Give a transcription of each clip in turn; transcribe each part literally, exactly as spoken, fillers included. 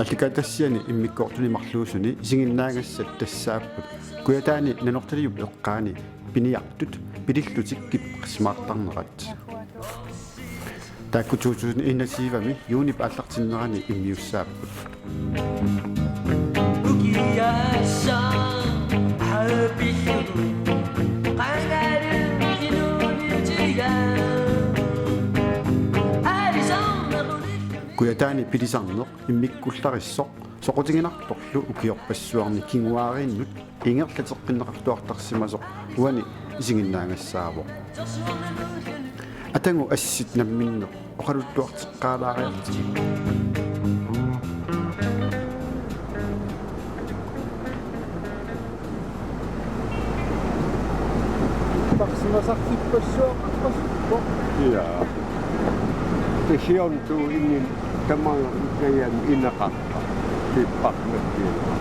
Allakaatitassiani immikkoortuni marluusuni isiginnaagassat tassaapput Kujataani Nanortaliup eqqaani piniartut pilillutik kipparsimaartarnerat. Taakku to tusind enogtyve-mi juunip aallartinnerani immiussaapput. Kujataani pilisarneq immikkullarissoq soqutiginartorlu ukiorpassuarni kinguaariinnut ingerlateqqinneqartuartarsimasoq uani isiginnaagassaavoq. Atagu assit namminneq oqaluttuarteqqaalaariartigit. Kipparsimasarfippassuaqarpasippoq. Ja. Tasiorn tu inin tamaanga utajan inaqarpa. Kipparsimasarfippassuaq.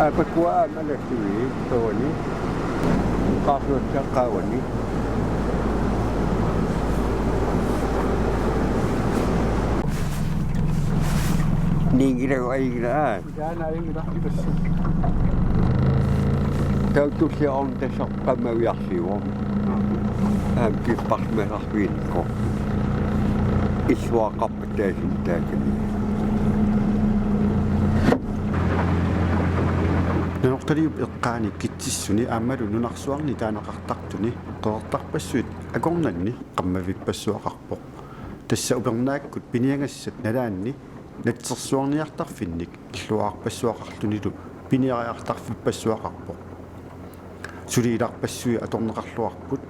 Aappakua aamma alassui tooni. Qaarluatta qaavani. Niingilagu ajigila aa. Taava tullia orn tassa qamaviarsiuvoq. Aamma kipparsimasarfiginnikku. Illuaqarpat taassumiittut taakani. Nanortaliup eqqaani Kitsissuni aammalu nunarsuarni taaneqartartuni qeqertarpassuit akornanni qamavippassuaqarpoq. Tassa upernaakkut piniagassat nalaanni natsersuarniartarfinnik illuarpassuaqarlunilu piniariartarfippassuaqarpoq. Suli ilarpassui atorneqarluarput,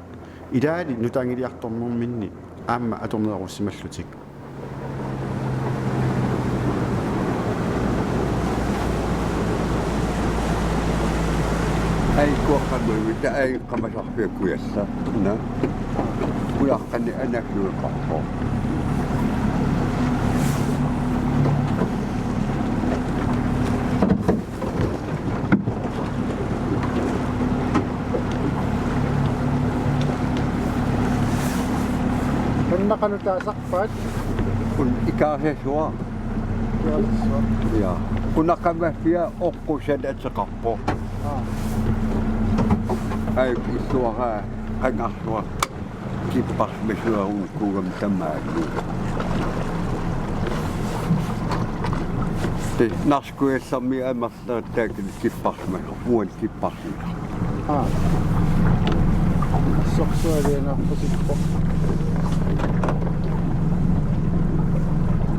ilaali nutaanngiliartornerminni aamma atorneerussimallutik. Ai kuaqqammermita ai qamasarfiakujassa. Na. Kulaqqani anakkueqarpoq. Una qanoq taasarpaat? Una ikaarsiassuaq. Ikaarsiassuaq. Ja. Una qamaffia oqqussat ateqarpoq. Aa. Ai illuaraa qangarsuaq. Kipparsimasarfiuvoq kuugam tamaat. Te narskujallarmi amerlattaakil kipparsimasarfiuvoq, uani kipparsimasarfiuvoq. Aa. Sorsualianaarpasippoq.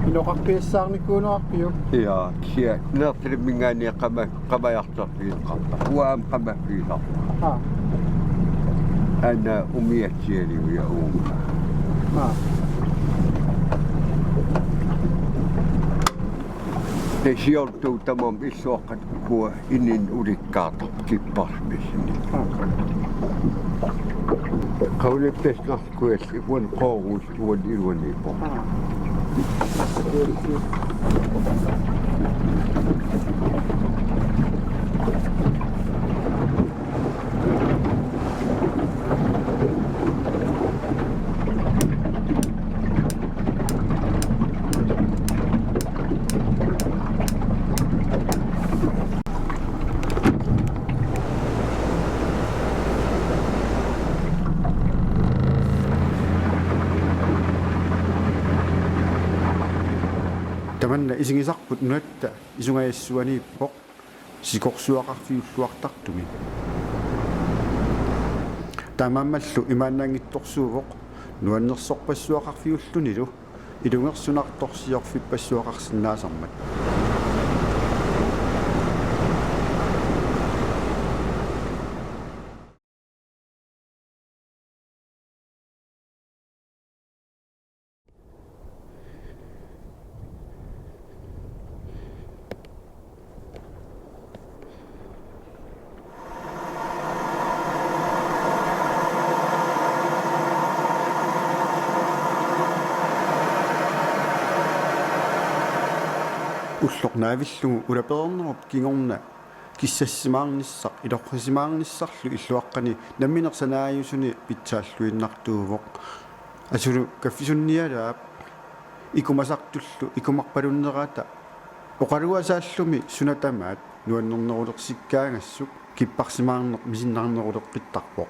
Inoqarpiassaarnikuunerarpiuk? Ja, kisianni Nanortalimminngaanniit qama-, qamajartorfigeqarpa. Uanga aamma qamaffigisarpara. Aa. Aana umiatsialiuvoq uunga. Aa. Tasiorn tu tamaat illuaqqat ukua inin ulikkaartarput kipparsimasarfiuvoq. Aa. Qaulippasnaq kujalli uani qoorus uani iluaniippoq. Aa. Tamanna isigisarput nunatta isungajassuaniippoq sikorsuaqarfiulluartartumi. Taamaammallu imaannaanngitsorsuuvoq nuannersorpassuaqarfiullunilu ilungersunartorsiorfippassuaqarsinnaasarmat. Ulloq naavillugu ulapereernerup kingorna kissassimaarnissaq ilorrisimaarnissarlu illuaqqani nammineq sanaajusuni pitsaalluinnartuuvoq. Asulu kaffisunnialaap ikumasartullu ikumarpalunnerata oqaluasaallumi suna tamaat nuannernerulersikkaangassuk kipparsimaarneq misinnarneruleqqittarpoq.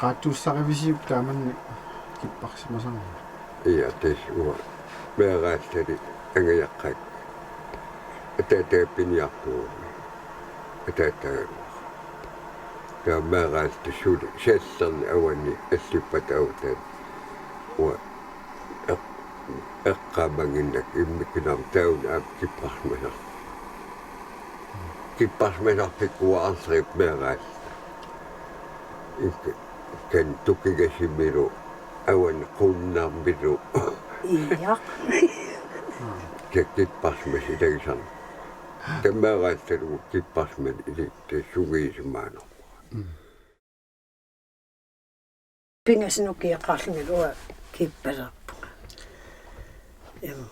Qaattuussarivisiuk taamannak kipparsimasarneq? Ia, tassa uanga meeraallali angajaqqaakka ataataga piniartuugami. Ataataga. Taava meeraallali suli sallerni avani allippata avutat. Uanga eq-, eqqaamannginnakku immikkut aamma taanna aamma kipparsimasar-, kipparsimasarfik uanga arleriuppoq meeraallunga. Ikka, kan tukingasimilu, avani quunnarmilu. Ia. Taava kipparsimasut ilagisarneq. Taava meeraallunga kipparsimasut ili-, tassa sungiusimaarneq. Mm. Pingasut ukioqarlugit uanga kippalerpunga. Em,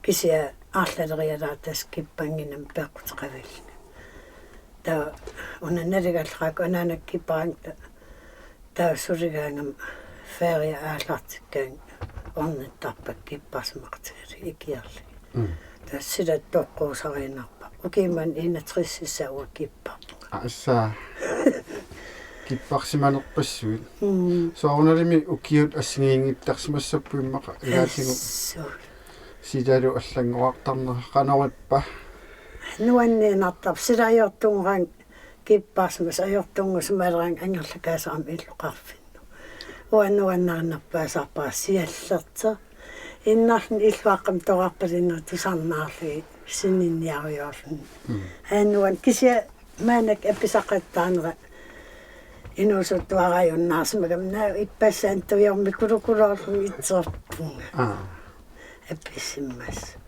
kisianni arlalerialaartoq tassa kippannginnami peqquteqavillunga. Taava una naligaleraakku anaanaga kipparaangat ta-, taava suligaangama ferie aallartikkaangat ornittarpakka kipparsimaqatigalugit ikiorlugit. Mm. Tassa sila toqquusariinnarpara. Ukiumut enogtresissaat uanga kipparpunga. Assa. Kipparsimanerpassuit. Mm. Soorunalimi ukiut assigiinngittarsimassapput immaqa ilaatigut. Assut. Silalu allanngorartarnera qanoq ippa? Nuanniinnartarpoq sila ajortunngoraangat kipparsimasut ajortunngusimaaleraangat angerlakaasarami illoqarfinnut. Uanga nuannarinerpaasarpara siallertoq. Innarluni illuaqqamik torarpalinnerit tusarnaarlugit sinniiniarujoorluni. Mm. Aajuna kisianni maannakkut apisaqattaarnera inuusuttuaraajunnaarsimagami naak ippassaani tujormik kulukuluorluni itserpunga. Aa. Apissimmassuk.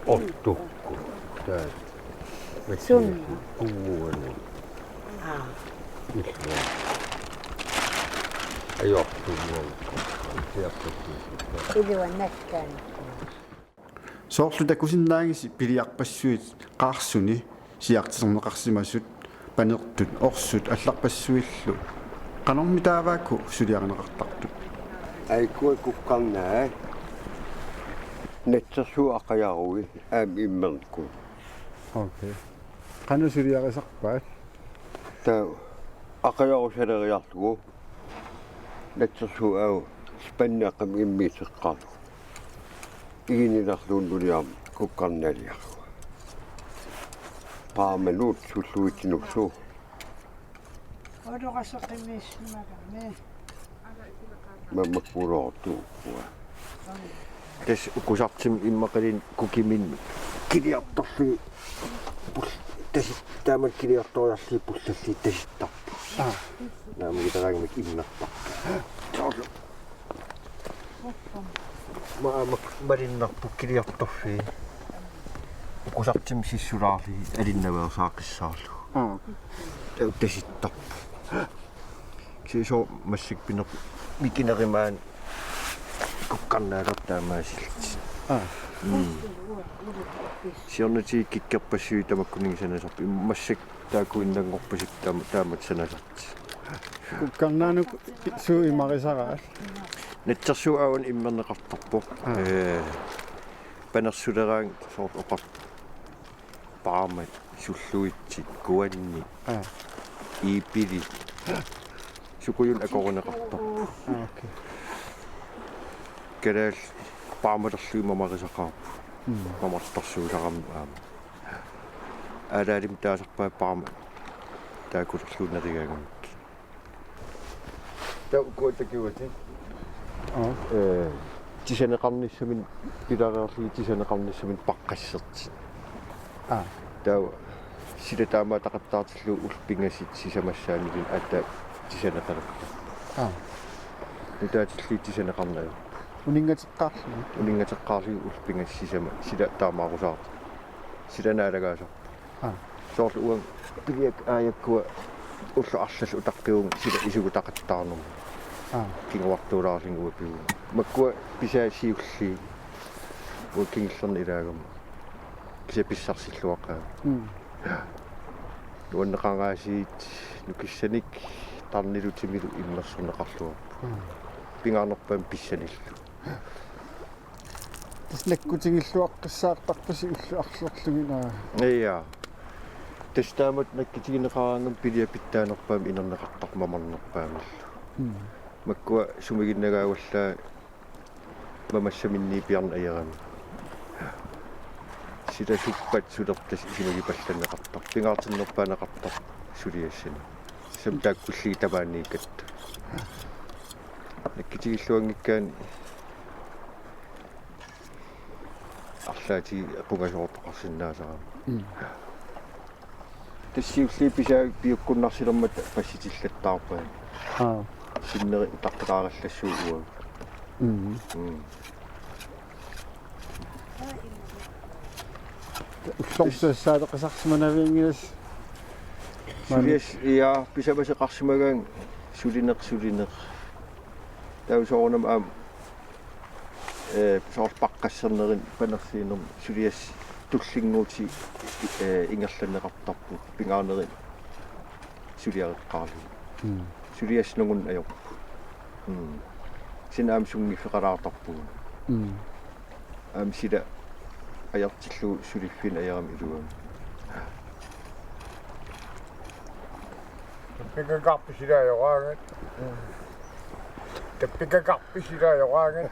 Ortukku. Taa. Sunna. Kuuani. Aa. Ilua. Ajortuuvoq. Siappassuusitta. Ilua nakkaani. Soorlu takusinnaagisi piliarpassuit qaarsuni siaartitsineqarsimasut, panertut, orsut allarpassuillu. Qanormi taavaakku suliarineqartartut? Aikkua kukkarnaat. Natsersuut aqajarui aamma immernikkut. Okay. Qanoq suliarisarpaat? Taava aqajarusaleriarlugu. Natsersuut aamma spanneqqam immiuteqqaarlugu. Iginilerluunnuliam kukkarnaliarlugu. Paamanuut sulluitinuksu. Olorasoqimiissimagami. Mamakkuloortuukkua. Tassa ukusartimi immaqaluunniit kukiminni kiliartorlugit pul-, tasi-, taama kiliartoriarlugit pullallugit tasittarput. Aa. Naamik iteraangamik immertarput. Soorlu. Maama malinnarpoq kiliartorfiit. Ukusartimi sissulaarlugit alinnaveersaaqqissaarlugu. Aa. Taava tasittarput. Kisianni massakkut pineq-, mikinerup maani kukkarnaalerpoq taamaasillutik. Aa. Mm. Siornatigut kikkerpassuit tamakkuninnga sanasarput. Massakkut taakkuinnanngorpasippoq taama-, taamatut sanasartut. Kukkarnaanut suut imarisaraat? Natsersuut aamma immerneqartarpoq. Aa. Ee, panersuleraangat soorlu oqarpoq. Paama sulluitsi kuanni. Aa. Iipili. Sukujunnik akorineqartarput. Aa, okay. Kalaallit paamalerlugit mamarisaqaarput. Mm. Mamartarsuusarami aamma. Aalaalimmi taasarpaat paama taakkulerlugu nerigaangamik. Taava ukua takugakkit. Aa. Ee, Tisaneqarnissaminnik pilareerlugit tisaneqarnissaminnik paqqassertik. Aa. Taava sila taamaattoqattaartillugu ullut pingasut sisamassaanniluunniit aatsaat tisaneqalerput. Aa. Nutaatillugit tisaneqarneq ajorput. Uninngateqqaarlugit. Uninngateqqaarlugit ullut pingasut sisamat sila taamaarusaartut. Sila naalagaasarput. Aa. Soorlu uanga piviak aajakkua ullut arlallit utaqqivunga sila isugutaqattaarnermut. Aa. Kinguartuulaarlunga uanga pivunga. Makkua pisaat siulliit uanga kingullerni ilaagama. Kisianni pissarsilluaqaanga. Mm. Nuanneqangaasiit nukissanik tarnilu timilu immersorneqarluarput. Mm. Pingaarnerpaamik pissanillu. Tassa nakkutigilluaqqissaartarpasi ullut arlallit naa. Ja. Tassa taamatut nakkutigineqaraangama piviaq pitsaanerpaamik inerneqartarpoq mamarnerpaamillu. Mm. Makkua sumiginnagaavallaat mamassaminniit piarneq ajoramik. Sila suppat sulertasi isumagipallanneqartarpoq. Pingaartinnerpaaneqartarpoq suliassani. Tassami taakkuullugit tamaaniikkatta. Nakkutigilluanngikkaanni arlaatigut qungasoortoqarsinnaasarami. Mm. Tassa siulliit pisaat piukkunnarsilermata passitillattaarpaat. Aa. Sinneri utaqqikaarallassuuvoq uagut. Mm. Mm. Ullormi tassaaleqisarsimanaviannginnassi. Suliassaq, ja, pisamasoqarsimagaangat sulineq, sulineq. Taava soorunami aamma, ee, soorlu paqqassernerinni panersiinermi suliassat tullinnguutit, ee, ingerlanneqartarput pingaarnerit suliareqqaarlugit. Mm. Suliassaq nungunneq ajorpoq. Mm. Kisianni aamma sunngiffeqalaartarpugut. Mm. Aamma sila ajortillugu suliffiineq ajorami iluamik. Tappikaqarpit sila ajoraangat. Tappikaqarpit sila ajoraangat.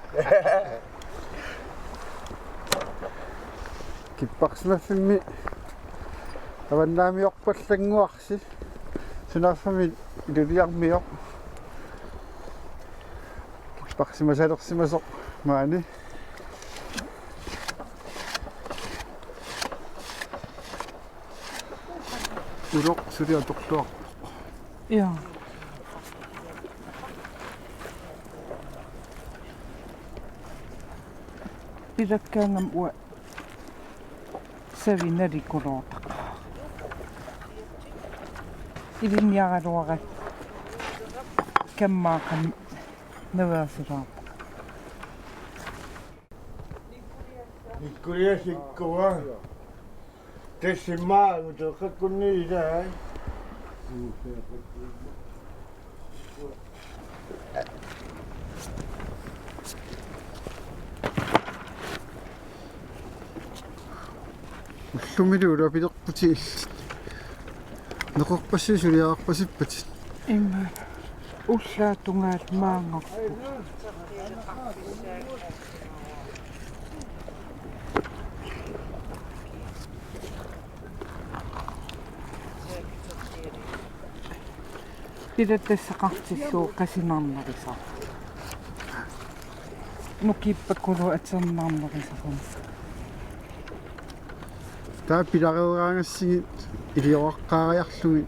Kipparsimaffimmi avannaamiorpallannguarsi. Sunaaffa Iluliarmioq. Kipparsimasalersimasoq maani. Uloq suli atorluarpoq. Ja. Pilakkaangama uanga savinarikuluutaq. Ilinniaraluarakkit kammaaqami naveersilaarpoq. Nikkuliassikkua. Tassimaagut eqqakkunni ilai. Ullumilu ulapilerputit. Neqerpassuit suliarpasippatit. Ima. Ullaap tungaanut maanngarput. Pilattassaqartillugu qasunarnerisara. Nukiippakkulu atornarnerisarami. Taava pilareeraangassigit iliorarlugit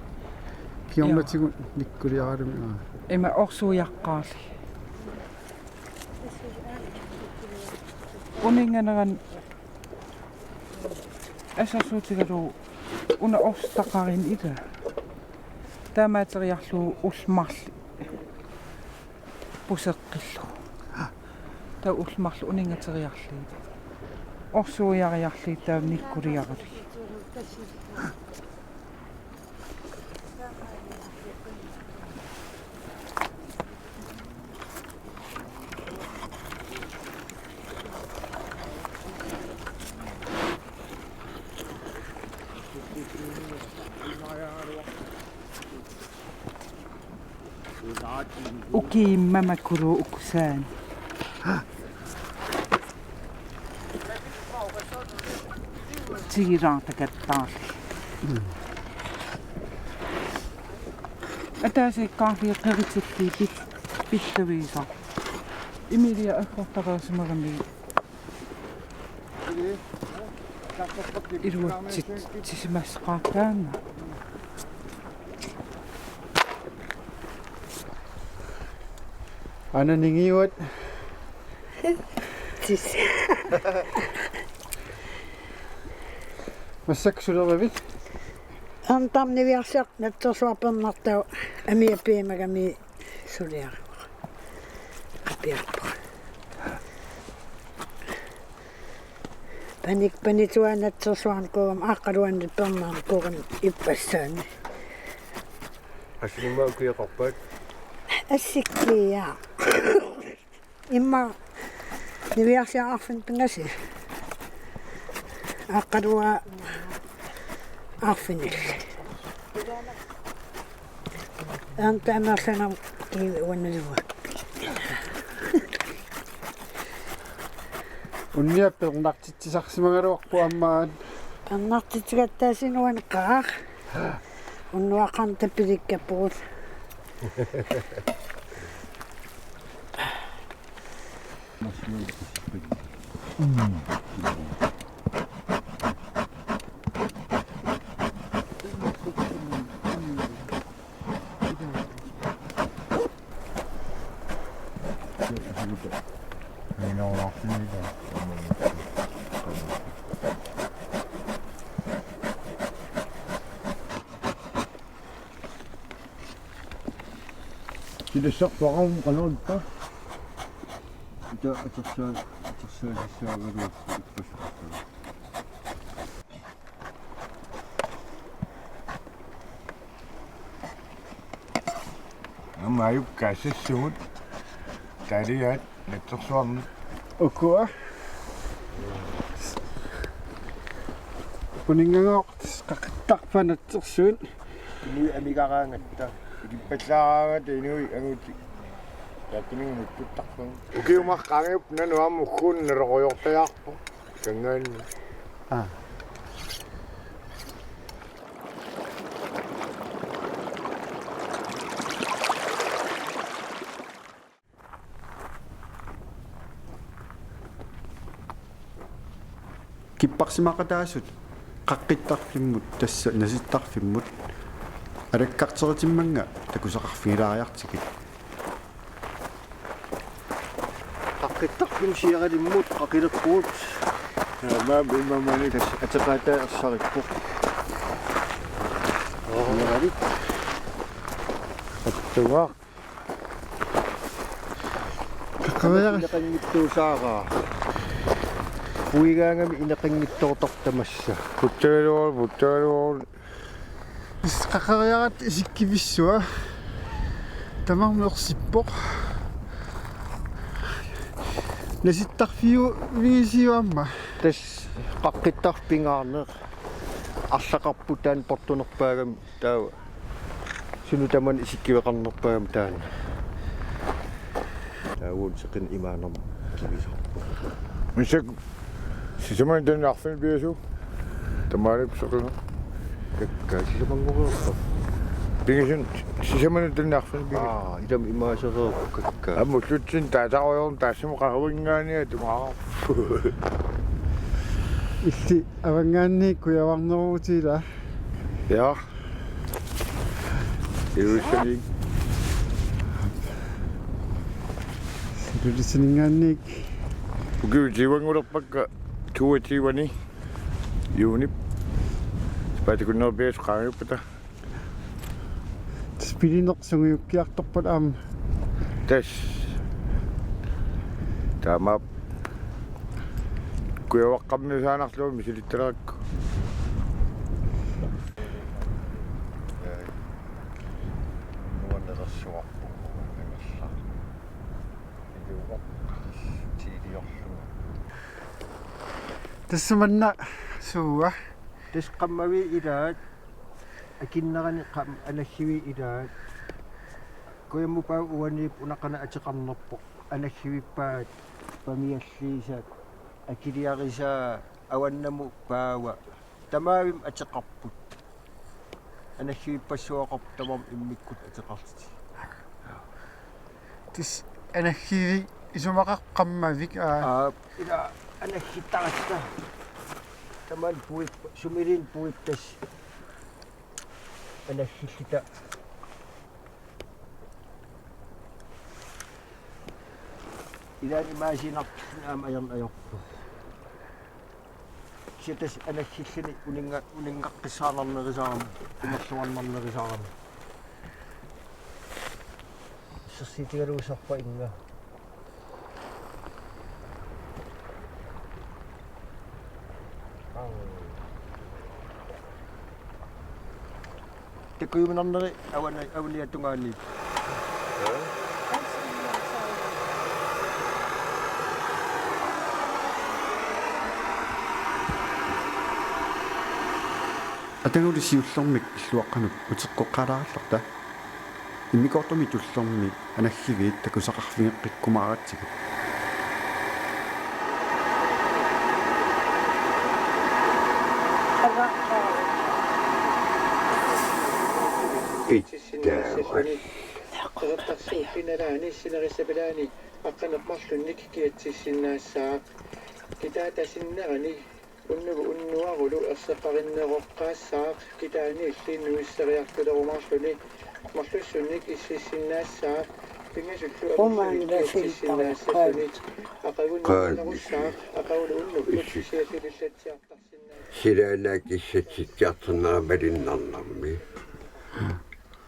kingornatigut nikkuliaralugit. Ima orsuiaqqaarli. Uninnganerani assersuutigalugu una orsutaqarina ila. Taamaateriarlugu ullut marluk puseqqillugu. Taava ullut marluk uninngateriarlugit. Orsuiariarlugit taava nikkuliaralugit. Ukiummat makulu ukusaani. Tigilaartakattaarli. Ataasiakkaarli qeritillii pit-, pittuviisa. Emilia aggortaqarsimagami iluatsitsisimassaqqaartaana. Ananigiuat. Tis. Massakkut sulerivit? Antam niviarsiaq natsersuarpernartau amia piimagami suliarivara. Apiarpara. Panik-, panitsua natsersuarnikuugami aaqqaluannit pernarnikuugami ippassaani. Assimma ukiaqarpat? Assikkiaq. Immaqa niviarsiaq arfineq-pingasut. Aaqqaluaa arfineq-pingasut. Anta amerlanaq kiivi uannalua. Unnia pernartitsisarsimagaluarpoq aamma. Pernartitsigattaasinuan qaaq. Unnuaqarn tapilikkapugut. Silassartuaqqamik qanoq ippa? Ita atersaa-, atersaasissaagaluarpoq ippassuartarpoq. Aamma ajukkaassassumut taliat natsersuarnik. Ukua. Uninngangooq qaqittarpaa natsersuut. Inuit amigaraangatta. Ikippallaaraangatta inuit angutit. Taakkununnga nutsuttarpagut. Ukiumaqqaangiup nanu aamma ukkuun nalorujoortajaarpoq. Kanngaanni. Aa. Kipparsimaqataasut qaqqittarfimmut tassa nasittarfimmut alakkarterutimmannga takusaqarfigilaariartigit. Qaqqittarfimmut siaralimmut qaqilerpugut. Aamma immamani. Tassa ateqaataa ersarippoq. Siaralik. Attugaaq. Qaqeriara-. Ineqanngitsuusaaraa. Puigaangami ineqanngitsoortartoq tamassa. Puttagaluarlu, puttagaluarlu. Qaqeriaratta isikkivissua. Tamarmi ersippoq. Nasittarfiu-, vigisiuamma. Tassa qaqqittarfik pingaarneq. Arlaqarpoq taanna portunerpaagami. Taava. Sunut tamanut isikkiveqarnerpaagami taanna. Taava seqineq imaannermut kivisarpoq. Missakkut sisamanut taanna arfineq-pingasut? Tamaalipput seqineq. Kakkaak sisamanngoreerpoq. Pingasut sisamanut taanna arfineq-pingasut. Aa, ilami imaasereerpoq kakkaak. Aamma ullutsinni taasarujorn taassuma qaqavinngaanniit tungaarpoq. Illit avanngaanniit kujavarneruvutit ilaa? Ja. Ilulissaniit. Ilulissaninngaanniit. Ukiut tyvenngulerpakka toogtyveni juunip. Sapaatip akunnerup pingasut qaangiuppata. Tassa pilineq sungiukkiartorpat aamma. Tassa. Taamaappoq. Kujavaqqammiusaannarlugu misilittalerakku. Nuannersuarput nuannersuaq. Iluaq tiiliorlugu. Tassa manna suua. Tassa qammavii ilaat. Akinnerani qam-, anaggivii ilaat. Kujammupaaq uaniippoq una qanoq ateqarnerpoq. Anaggivippaat pamialliisa akiliarisaa avannamut paava. Tamaavimmi ateqarput. Anaggivippassuaqarpoq tamarmik immikkut ateqarlutik. Tassa anaggivik Isumaqaqqammavik, aa. Aa, ila anaggittaratta. Taman puip, sumiliin puiptas. Anaggilluta. Ilaanni maasiinarput aamma ajorn-, ajorpoq. Siatas anaggilluni uninga-, uningaqqissaarnarnerusarami, umerluarnarnerusarami. Sersiitigalugu sarpa inga. Takujuminarneri avani-, avaniatungaani. Ataguli siullermik illuaqqanut uteqqoqqaalaarallarta. Immikkoortumi tullermi anaggiviit takusaqarfigeqqikkumaaratsigu. Ittaavat. Qeqertarsuup pinalaani sinerissap ilaani aqqaneq-marlunnik kiatsissinnaassaaq. Kitaata sinnerani unnugu unnuarulu erseqqarinneroqqaassaaq, kitaaniilli nuisseriartulerumaarluni marlussunnik ississinnaassaaq, pingasullu Umaanila avissunik kiatsissinnaassasunit, filteri aqagunnarnerussaaq, aqagulu unnukkut susiassalillatsiartarsinnaassaaq. Silaannaak issatsikkiartornera malunnarnermi.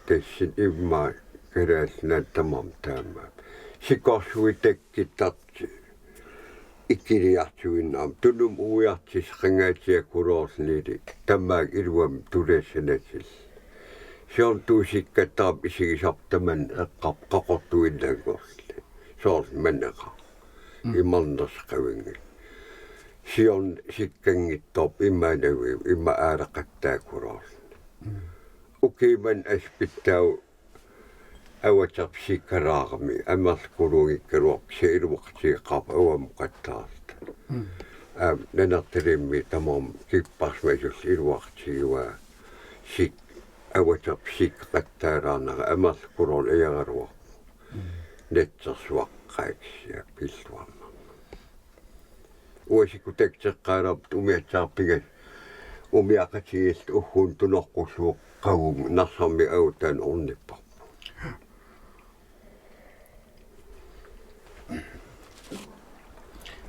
Tassa immaqa Kalaallit Nunaat tamarmi taama. Sikorsuit takkuttartut ikiliartuinnarmata. Tunumut uiartut qangaatiakuluorlunilu tamaanga iluamik tulassanatsillu. Siornatuut sikkattaarput isigisarput tamanna eqqarput qaqortuinnanngorluni. Soorlu maneqarpoq. Mm. Imarnersoq qavinngilaq. Siorna sikkanngitsoorput imaanaviuvoq, ima aaleqattaakuluorluni. Mm. Ukiumut aspittaa avatarput sikkalaarami, amerlukuluunngikkaluarpoq, kisianni iluaqutigeqaarput avammut qattaarluta. Mm. Aamma Nanortalimmi tamarmi kipparsimasullu iluaqutigivaa sik-, avatarput sikkaqattaalaarnera amerlukuluunniit ajaraluarpoq. Mm. Natsersuaqqaat kisianni pilluarnarneq. Uasiku takteqqaalaarput umiatsiarpiga umiaqatigiilluta ugguuna tunoqqullugu qavugu Narsarmi autaani ornipparput.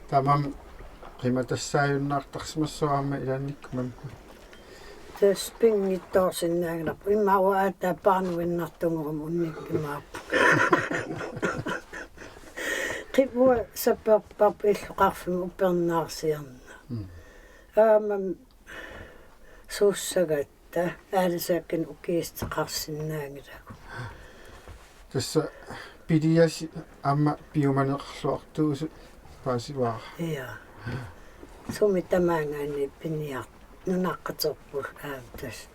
Tamanna qimatassaajunnaartarsimassuarmi ilaannikkut maanna. Tassa pinngitsoorsinnaanngilarput. Immaqa aatsaat paanuinnartunngormat unnikkumaarpoq. Qipua saperparput illoqarfimmi upernaarsiorneq. Mm. Aamma suussagatta aalisakkan ukiisteqarsinnaanngilagut. Tassa piliasi aamma piumaneqarluartuusut paasivara. Ja. Sumi tamaangaanniit piniar-, nunaqqaterput aamma tassa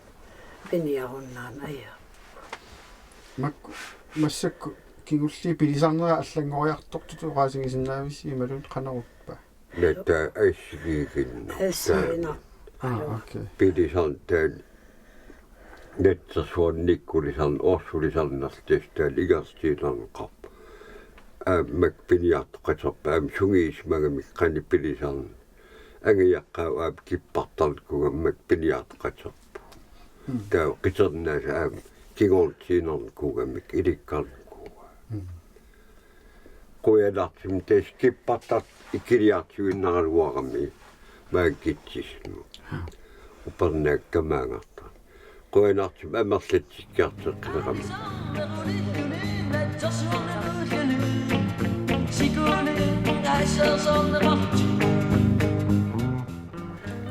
piniarunnaarneq, ja. Mak-, massakkut kingulliit pilisarnerat allanngoriartortutut oqaatigisinnaavissi imaluunniit qanoruppa? Natta assigiiginnaq. Assigiinnaq. Aa, okay. Pilisarneq taanna natsersuarnikkulisarneq orsulisarnerlu tassa taanna ingerlatiinnarneqarpoq. Aamma piniartoqaterput aamma sungiusimagamik qanoq pilisarneq. Angajoqqaat aamma kippartarnikuugamik piniartoqaterput. Mm. Taava qitornaasoq aamma kingornatiinnarnikuugamik ilikkarnikuuaa. Mm. Qujanartumik tassa kippartartut ikiliartuinnaraluarami maanna Kitsisimi. Upernaaq tamaangartarami. Qujanartumik amerlatsikkiartoqqilerami.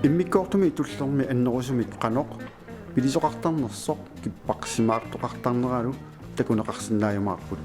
Immikkoortumi tullermi annerusumik qanoq pilisoqartarnersoq kipparsimaartoqartarneralu takuneqarsinnaajumaarput.